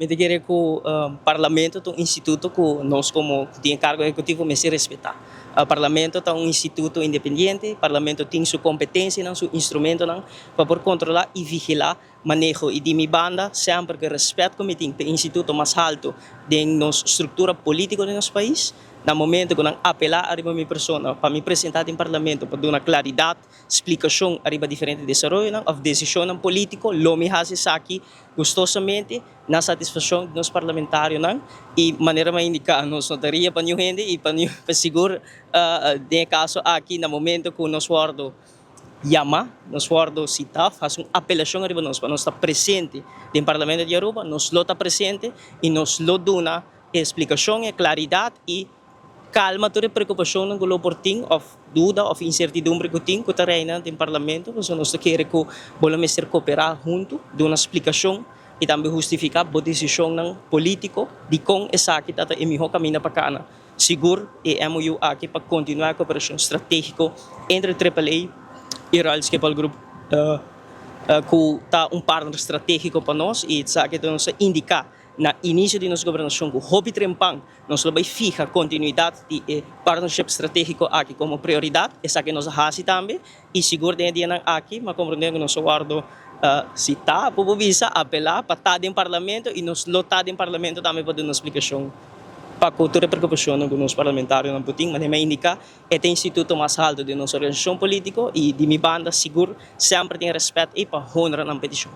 Mi ta kere ku Parlamento ta un instituto ku nos komo ku tin e kargo ehekutivo mester respetá. Parlamento ta un instituto independiente, Parlamento tin su kompetensianan, su instrumentonan pa por kontrolá i vigilá maneho. I di mi banda semper ku e rèspèt ku mi tin pa e instituto mas haltu den nos struktura polítiko di nos pais, na momento ku nan apelá ariba mi persona pa mi presentá den Parlamento pa duna klaridat, splikashon ariba diferente desaroyonan òf desishonnan polítiko, lo mi hasi esaki gustosamente na satisfakshon di nos parlamentarionan. I manera mi a indiká, nos no ta ria pa niun hende i pa niun, pa sigur den e kaso aki na momento ku nos wòrdu yamá, nos wòrdu sitá òf hasi un apelashon ariba nos pa nos ta presente den Parlamento di Aruba, nos lo ta presente i nos lo duna e splikashon, e klaridat i kalma tur e preokupashonnan ku lo por tin òf duda òf insertidumbre ku tin ku ta reina den Parlamento, pasobra nos ta kere ku bo lo mester koperá huntu, duna splikashon i tambe hustifiká bo desishonnan polítiko dikon esaki ta ta e mihó kaminda pa kana. Sigur e MOU aki pa kontinuá e koperashon stratégiko entre Triple A i Royal Schiphol Group ku ta un partner stratégiko pa nos i esaki ta nos a indiká na inisio di nos gobernashon ku hopi trempan nos lo bai fiha kontinuidat di e partnership stratégiko aki komo prioridat. Esaki nos a hasi tambe i sigur den e dianan aki m'a komprondé ku nos a wòrdu sitá, por por bisa, apelá pa ta den parlamento i nos lo ta den parlamento tambe pa duna splikashon pa ku tur e preokupashonnan ku nos parlamentarionan por tin. Manera mi a indiká, e ta e instituto mas haltu den nos organisashon polítiko i di mi banda sigur semper tin rèspèt ei pa honra nan petishon.